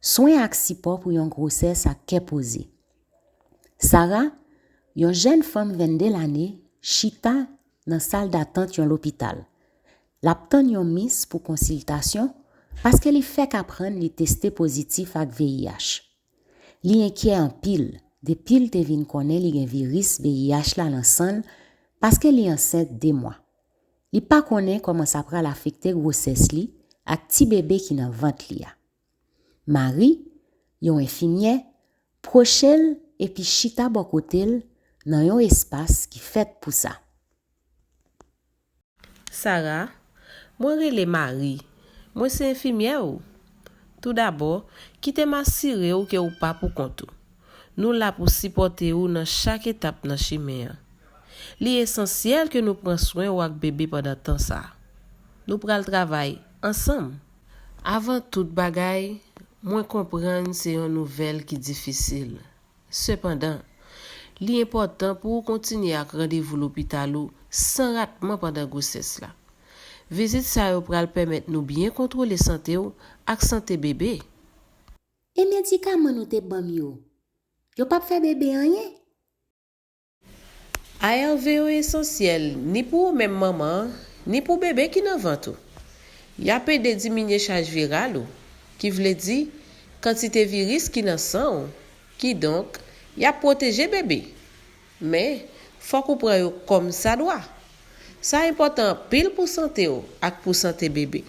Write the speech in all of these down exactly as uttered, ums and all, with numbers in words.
Swen ak sipò pou yon gwosès ak kè poze. Sarah, yon jèn fanm vennde lane, chita nan sal datant yon lopital. L ap tann yon mis pou konsiltasyon paske li fèk aprann li teste pozitif ak V I H. Li enkyè anpil depi l te vin konnen li gen viris V I H la nan san l paske li ansent de mwa. Li pa konnen kòman sa pral afekte gwosès li ak ti bebe ki nan vant li a. Marie, yon enfimyè, pwoche l epi chita bò kote l nan yon espas ki fèt pou sa. Sarah, mwen rele Marie. Mwen se enfimyè w. Toudabò, kite m asire w ke w pa poukont ou. Nou la pou sipòte w nan chak etap nan chimen an. Li esansyèl ke nou pran swen w ak bebe pandan tan sa a. Nou pral travay ansanm. Avan tout bagay, mwen konprann se yon nouvèl ki difisil. Sepandan, li enpòtan pou w kontinye ak randevou lopital ou san ratman pandan gwosès la. Vizit sa yo pral pèmèt nou byen kontwole sante w ak sante bebe. E medikaman nou te ban m yo? Yo p ap fè bebe anyen? A R V yo esansyèl ni pou ou menm manman an, ni pou bebe ki nan vant ou. Y ap ede diminye chaj viral ou, ki vle di kantite viris ki nan san w, kidonk y ap pwoteje bebe. Men, fòk ou pran yo kòmsadwa. Sa enpòtan anpil pou sante w ak pou sante bebe.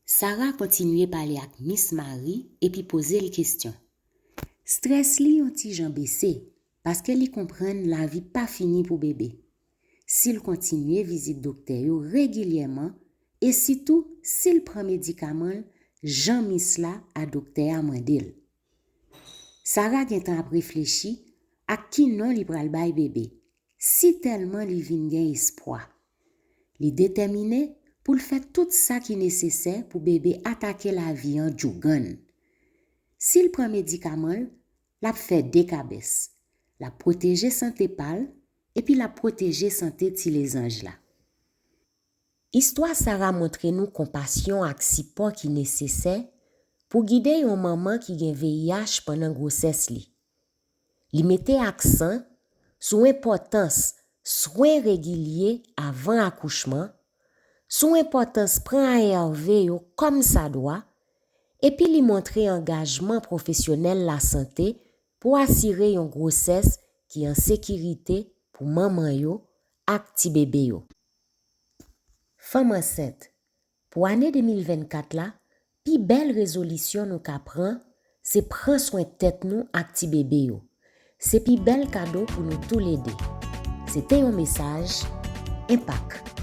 Sarah kontinye pale ak Miss Marie epi poze l kesyon. Strès li yon ti jan bese paske li konprann lavi pa fini pou bebe. Si l kontinye vizit doktè yo regilyèman e sitou si l pran medikaman l jan Miss la a doktè a mande l. Sarah gentan ap reflechi ak ki non li pral bay bebe. Si tèlman li vin gen espwa. Li detèmine pou l fè tout sa ki nesesè pou bebe atake lavi an djougan. Si l pran medikaman l, l ap fè de kabès. L ap pwoteje sante pa l epi l ap pwoteje sante ti lezanj la. Istwa Sarah montre nou konpasyon ak sipò ki nesesè pou gide yon manman ki gen V I H pandan gwosès li. Li mete aksan sou enpòtans swen regilye avan akouchman, sou enpòtans pran A R V yo kòmsadwa, epi li montre angajman pwofesyonèl lasante pou asire yon gwosès ki an sekirite pou manman yo ak ti bebe yo. Fanm ansent, pou ane de mil vennkat la, pi bèl rezolisyon nou ka pran se pran swen tèt nou ak ti bebe yo. Se pi bèl kado pou nou toulede. Se te yon mesaj Enpak.